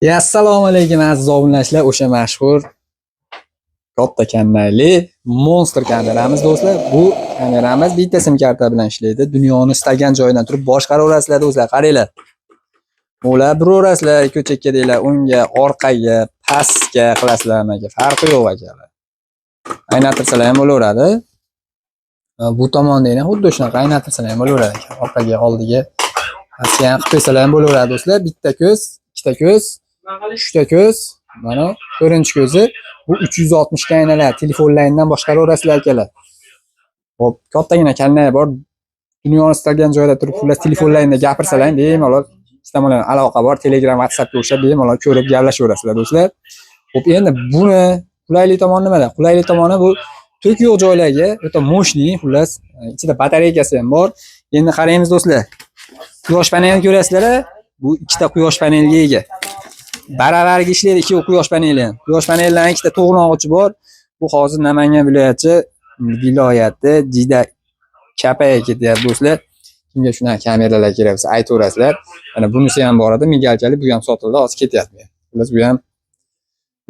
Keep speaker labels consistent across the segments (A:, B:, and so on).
A: Ya, assalomu alaykum, aziz obunachilar. O'sha mashhur katta kamerali Monster kameramiz, do'stlar. Bu kameramiz bitta sim karta bilan ishlaydi. Dunyoni istagan joyidan turib boshqaraverasizlar, do'stlar. Qaranglar. Ular buraverasizlar, ko'chakka, o'ngga, orqaga, pastga qilasizlar nimaga. Farqi yo'q, akalar. Aylantirsalar ham bo'laveradi. Bu tomonda yana xuddi shunaqa aylantirsalar ham bo'laveradi ekan. Orqaga, oldiga, pastga ham qilib qo'ysalar ham bo'laveradi, do'stlar. Bitta ko'z, ikkita ko'z, uchta ko'z, mana to'rtinchi ko'zi bu 360 ga aylanadi. Telefonlaringdan boshqaraverasizlar, akalar. Xo'p, kattagina kallari bor. Dunyoni istalgan joyda turib, xullas, telefonlaringda gapirsalar ham bemalol ikki tomonlama aloqa bor. Telegram, WhatsAppga o'xshab bemalol ko'rib gaplashaverasizlar, do'stlar. Xo'p, endi buni qulaylik tomoni nimada? Qulaylik tomoni bu tok yo'q joylarga o'ta мощный, xullas, ichida batareykasi ham bor. Endi qaraymiz, do'stlar. Quyosh panelini ko'rasizlar, bu ikkita quyosh paneliga ega. Baravariga ishlaydi ikki quyosh paneli ham. Quyosh panelidan ikkita to'g'rilog'ichi bor. Bu hozir Namangan viloyati juda kapaya ketyapti, do'stlar. Kimga shunaqa kameralar kerak bo'lsa, aytaverasizlar. Mana bunisi ham bor edi, мигалка li, bu ham sotildi, hozir ketyapti. Xullas, bu ham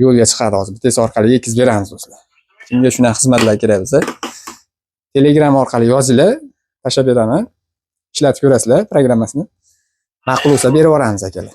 A: yo'lga chiqadi hozir. Bittasi orqali yetkazib beramiz, do'stlar. Kimga shunaqa xizmatlar kerak bo'lsa, Telegram orqali yozinglar, tashlab beraman. Ishlatib ko'rasizlar programmasini. Ma'qul bo'lsa, berib yuboramiz, akalar.